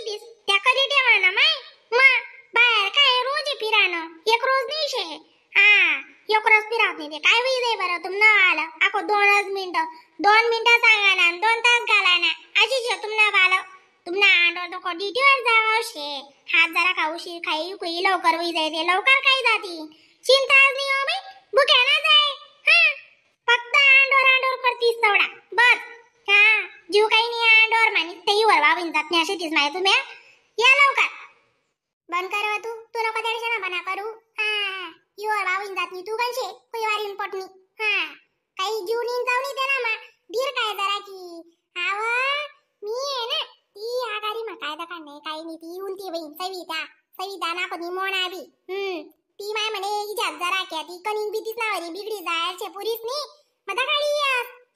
दिस त्या कधी ठेवा ना माय. मग बाहेर काय रोज फिराणं, एक रोज नाही शे. हा एक रोज फिरावत नाही ते काय होई जाई बरं तुमनं आलं आको 2 मिनिटं 2 मिनिटं सांगा ना 2 तास घाला ना अशी शे तुमनं आलं. तुमना आंडोर तो ड्युटीवर जावं शे, हात जरा खाऊशी खाई कुई लवकर होई जाय ते लवकर खाई जाती, चिंताच नाही हो बाई भुक्या ना जाय. हा फक्त आंडोर आंडोर करतीस तेवढा बस. हा जीव काही नाही आंडोर मानी तेही वर वावीन जात नाही अशी तीच माहिती तुम्ही. या लवकर बंद कर तू, तू नको टेन्शन मना करू. हा your वावीन जात नाही तू कणशे कोई वारीन पटनी. हा काही जीव नाही जाऊ नाही ना मा धीर काय जरा की. हाव मी आहे ना ती आगारी मा काय दका नाही काही नाही ती उंती बहीण सविता, सविता ना कोणी मोना बी. ती माय म्हणे इजात जरा क्या ती कनिंग बी तीच नावारी बिगडी जायचे पुरीस नी मग दकाळी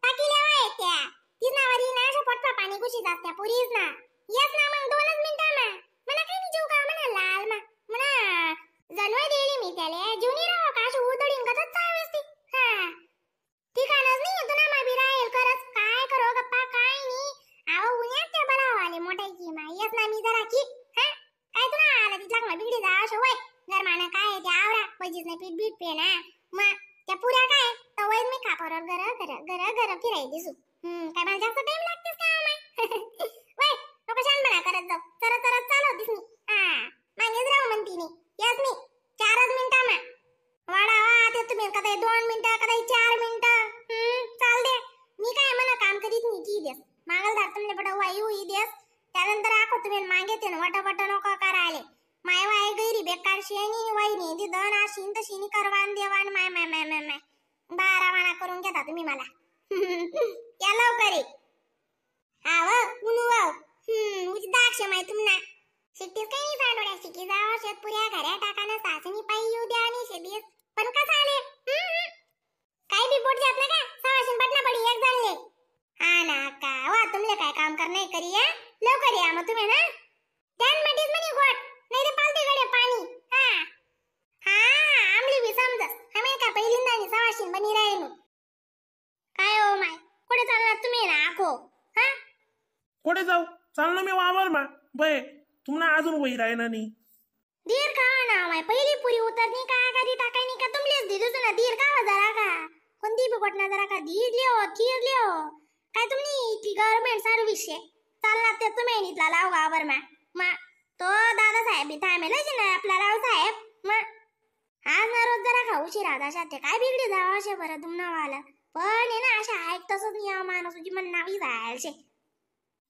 टाकी लेवा त्या तीच नावारी ना अशा पटपा पाणी घुशी जात त्या पुरीस ना. येस ना मग 2 मिनिटं मा मला काही नाही जीव का म्हणा लाल मा म्हणा जनवळ दिली मी त्याले जीव नाही राव का अशी उतडीन गतच चावेस ती. हा ठिकाणच नाही येतो ना मा बी राहील खरंच काय करो गप्पा काय नाही. आव उन्यात त्या बलावाले मोठाई की मा येस ना मी जरा की. हा काय तुला आला तिथला मा बिगडी जा अशो वय जर माना काय ते आवरा पैजीच नाही पीठ बीठ पे ना मा त्या पुऱ्या काय तवय मी खापरावर गर गर गर गर फिराय दिसू. काय मला जास्त टाइम लागतेस का माय. वय नको शहाणपणा करत जाऊ चरत चरत चालव दिसनी. हा मागेच राहू म्हणती नी येस मी 4 मिनिटं मा वाडा वा ते तुम्ही कदाई 2 मिनिटं कदाई 4 मिनिटं. चाल दे मी काय म्हणा काम करीत नाही की देस मागलदार तुमले पटा वाई होई देस त्यानंतर आखो तुम्ही मागे ते वाटा वाटा नको करायले my Y गैरी बेकार शेनी वाई नाही ती दन अशीन तशीनी करवान देवान my my my my my 12 वाणा करून घेता तुम्ही मला. या लवकर ये. आव उनु वाव. उजी दाक्ष माय तुमना शिकतीस काही नाही सांडोड्या शिकी जाव शेतपुऱ्या घऱ्या टाकाना सासनी पायी येऊ द्या आणि शेतीस पण कसं आले. काय बी बोट जात ना का सवाशीन पटना पडी एक झाले. हा ना का वा तुमले काय काम कर नाही करी या लवकर या मग तुम्ही ना ध्यान मटीच म्हणी गोट नाही ते पालते गडे पाणी. हा हा आमली बी समजस हमें का पहिल्यांदा नि सवाशीन बनी राहिलो. काय हो my कुठे चालणार तुम्ही ना आखो. हा कुठे जाऊ चाललो मी वावर मा बय तुम्हाला अजून वही राहिना नाही. धीर का ना माय पहिली पुरी उतरणी का गाडी टाकायनी का तुमलेच दिदूच ना धीर का जरा का कोणती बी गोटना जरा का धीर लिहो धीर लिहो काय तुम्ही इतकी गव्हर्नमेंट सर्व्हिस शे चालणार ते तुम्ही इथला लाव गावर मा मा तो दादा साहेब बी थांबेलच ना आपला राव साहेब. मा आज ना रोज जरा खाऊ उशिरा अशा ते काय बिगडी जावं असे बरं तुम्हाला वाला पण आहे ना अशा ऐक तसंच नाही माणूस तुझी मन नावी जायचे.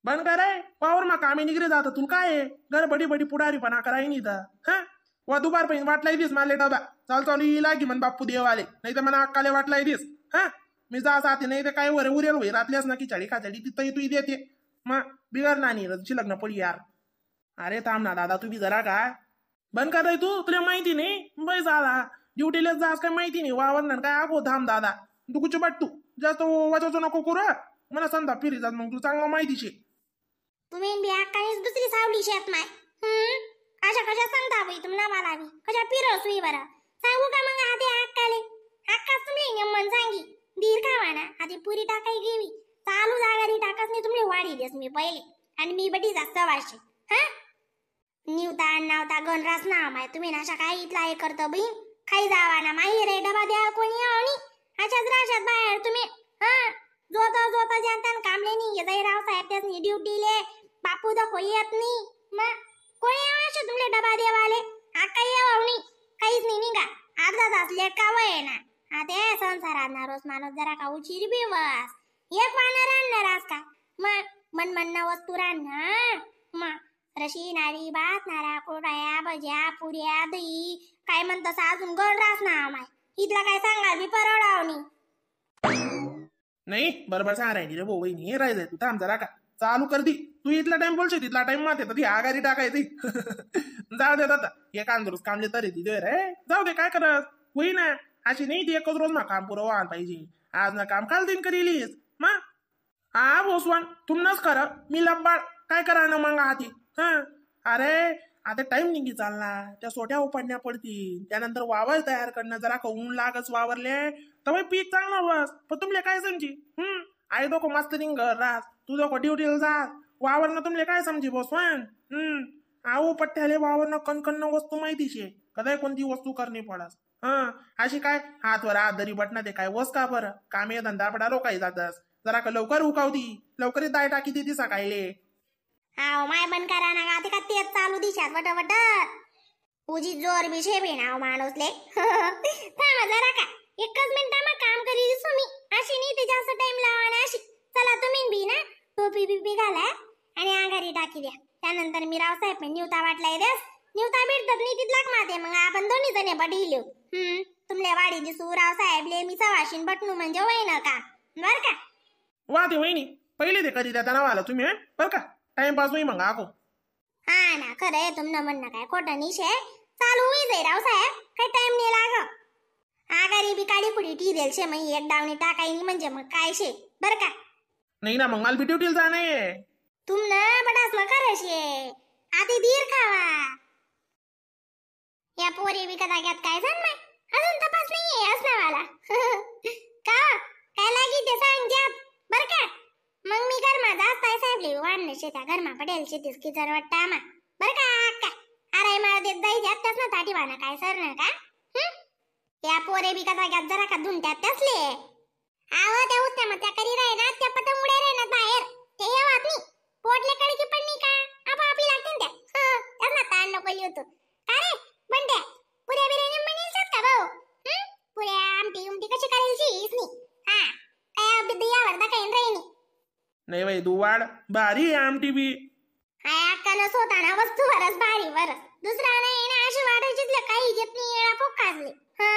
बंद कर रे वावर मा कामे निघरे जात तुला काय आहे घर बडी बडी पुढारीपणा कराय नाही तर. हा वा दुपार पहिन वाटलाय दिस माले डबा चाल चालू येईल लागी म्हण बाप्पू देवाले नाही तर म्हणा अक्काले वाटलाय दिस. हा मी जा साथी नाही तर काय वर उरेल होई रातल्यास ना खिचाडी खाचाडी तिथं तू देते मा बिगर नानी रची लग्न पडी यार. अरे थांब ना दादा तू बी जरा का बंद कर रे तू तुला माहिती नाही बै झाला ड्युटीला जास काय माहिती नाही वावर ना काय आगो थांब दादा दुकुची बाट तू जास्त वाचायचो नको करू मला संधा फिरी जात मग तू चांगला माहिती शे. तुम्ही बी अक्कानीच दुसरी सावली शेत माय. अशा कशा सांगता बाई तुम्हाला मला बी कशा पिरळ सुई बरं सांगू का मग आधी अक्काले अक्काच तुम्ही मन सांगी धीर खावा ना आधी पुरी टाकाय गेवी चालू जागारी टाकत नाही तुम्ही वाढी देस मी पहिले आणि मी बटी जास्त वाशे. हा निवता नावता गणरास ना माय तुम्ही ना अशा काय इथला हे करतं बहीण खाई जावा ना माही रे डबा द्या कोणी यावं अशाच राशात बाहेर तुम्ही. हा जोता जोता ज्यांतान कामले नाही जाई राव साहेब त्यासनी ड्युटीले बापू दाखव येत नाही मग कोणी यावं तुमले डबा देवाले आका यावं नाही काहीच नाही निघा अर्धा तास लेट का वय ना. हा ते संसारात ना रोज माणूस जरा का उशीर बी बस एक वाना राहणार आज का मग मन म्हणणं वस्तू राहणार मग रशी नारी भात नारा कुरड्या भज्या पुऱ्या दही काय म्हणतस अजून गण रास ना माय इथला काय सांगाल मी परवडावणी नाही बरोबर सांग राहिली रे भाऊ वहिनी राहायचंय तू थांब जरा का चालू कर दी तू इथला टाइम बोलशील तिथला टाइम माते ती आगारी टाकायची. जाऊ दे आता एक आंदोलन कामले तरी दिले रे जाऊ दे काय करत होई ना अशी नाही ती एकच रोज ना काम पुरं व्हायला पाहिजे आज ना काम काल दिन करीलीस मा. हा भोसवान तुमनंच खरं मी लंबाड काय करा ना मग आधी. हा अरे आता टाइम निघी चालला त्या सोट्या उपडण्या पडतील त्यानंतर वावर तयार करणं जरा ऊन लागच वावरले तर पीक चांगलं बस. पण तुमले काय समजी आई डोकं मस्त निघ रास तू डोकं ड्युटीला जास वावरणं तुमले काय समजी बसवान. आऊ पट्ट्याले वावरणं कणकण वस्तू माहिती शे, कदाय कोणती वस्तू करणी पडस. हा अशी काय हातवर हात दरी बटना ते काय वस का बरं? कामे धंदा पडा लोकाही जातस, जरा का लवकर उकावती, लवकर दाय टाकी देती सकाळी. आव माय बंद करा ना का ते, का तेच चालू दिशात वट वट उजी जोर बी शे ना माणूसले. थांबा जरा का एकच मिनिटा मग काम करी दिसू मी, अशी नाही ते जास्त टाइम लावा ना अशी. चला तुम्ही बी ना टोपी बिपी घाला आणि आघारी टाकी द्या. त्यानंतर मी रावसाहेब पण निवता वाटलाय देस, निवता भेटतात नाही तिथलाक माते, मग आपण दोन्ही जण बडी लिहू. तुमले वाडी दिसू रावसाहेब ले मी सवाशीन बटनू म्हणजे वय ना का बर का? वा ते वहिनी पहिले ते करी द्या नावाला तुम्ही बर का, टाइमपास होई मग आगो. हा ना खरं आहे तुमनं म्हणणं, काय खोटं नाही शे. चालू होई जाई रावसाहेब, काही टाइम नाही लाग. आगारी बी काळी पुडी टी देल शे, मग एक डावणी टाकायनी म्हणजे मग काय शे बर का? नाही ना मग मला बी ड्युटीला जाणं आहे. तुमनं बडाच मग खरं शे, आधी धीर खावा. या पोरी बी कदा घ्यात काय जाण माय, अजून तपास नाहीये असनावाला. का काय लागी ते सांग द्यात बर का? मग मी घरमा जास्त आहे साहेबले वाढणं शेत्या घरमा पडेल शेतीस किचर वाटतं आमा बर का? अक्का अरे मला देत जाई द्यात त्याच ना ताटी वाना काय सर ना का. या पोरे बी कदा घ्यात जरा का धुंट्यात त्यासले. आव त्या उठत्या मग त्या करी राही ना, त्या पतंग उड्या रे ना बाहेर, ते हे वात नाही पोटले कडकी पण नाही का आपापी लागते ना त्या. त्याच ना ताण नको येऊ. का रे बंड्या पुऱ्या बिर्याणी म्हणेल का भाऊ? पुऱ्या आमटी उमटी कशी करायची नी? हा काय यावर दा काही राहिनी नाही बाई दुवाड भारी आमटी बी. हाय अक्का न स्वतः ना वस्तू वरच भारी वरच, दुसरा नाही ना अशी वाटायची काही घेत नाही येळा पोकाजले. हा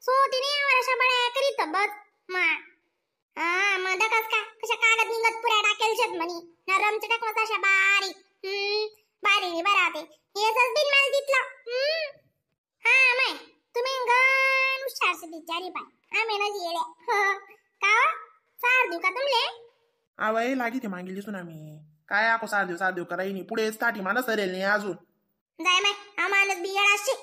सोती नाही यावर अशा बड्या करीत बस मा. हा मग दकास का कशा कागद निघत पुऱ्या टाकेल शेत म्हणी नरम चटक अशा बारीक. बारी बरा ते हेच बिन मला तिथलं. हा माय तुम्ही गण हुशार शे बिचारी पाय, आम्ही ना येड्या. का सार देऊ का तुमले? आवय लागी ते मागेली दिसून आम्ही काय आको सार देऊ सार देऊ कराई नाही, पुढे ताटी मानस सरेल नाही अजून. जाय माय हा माणूस बी येडा शे.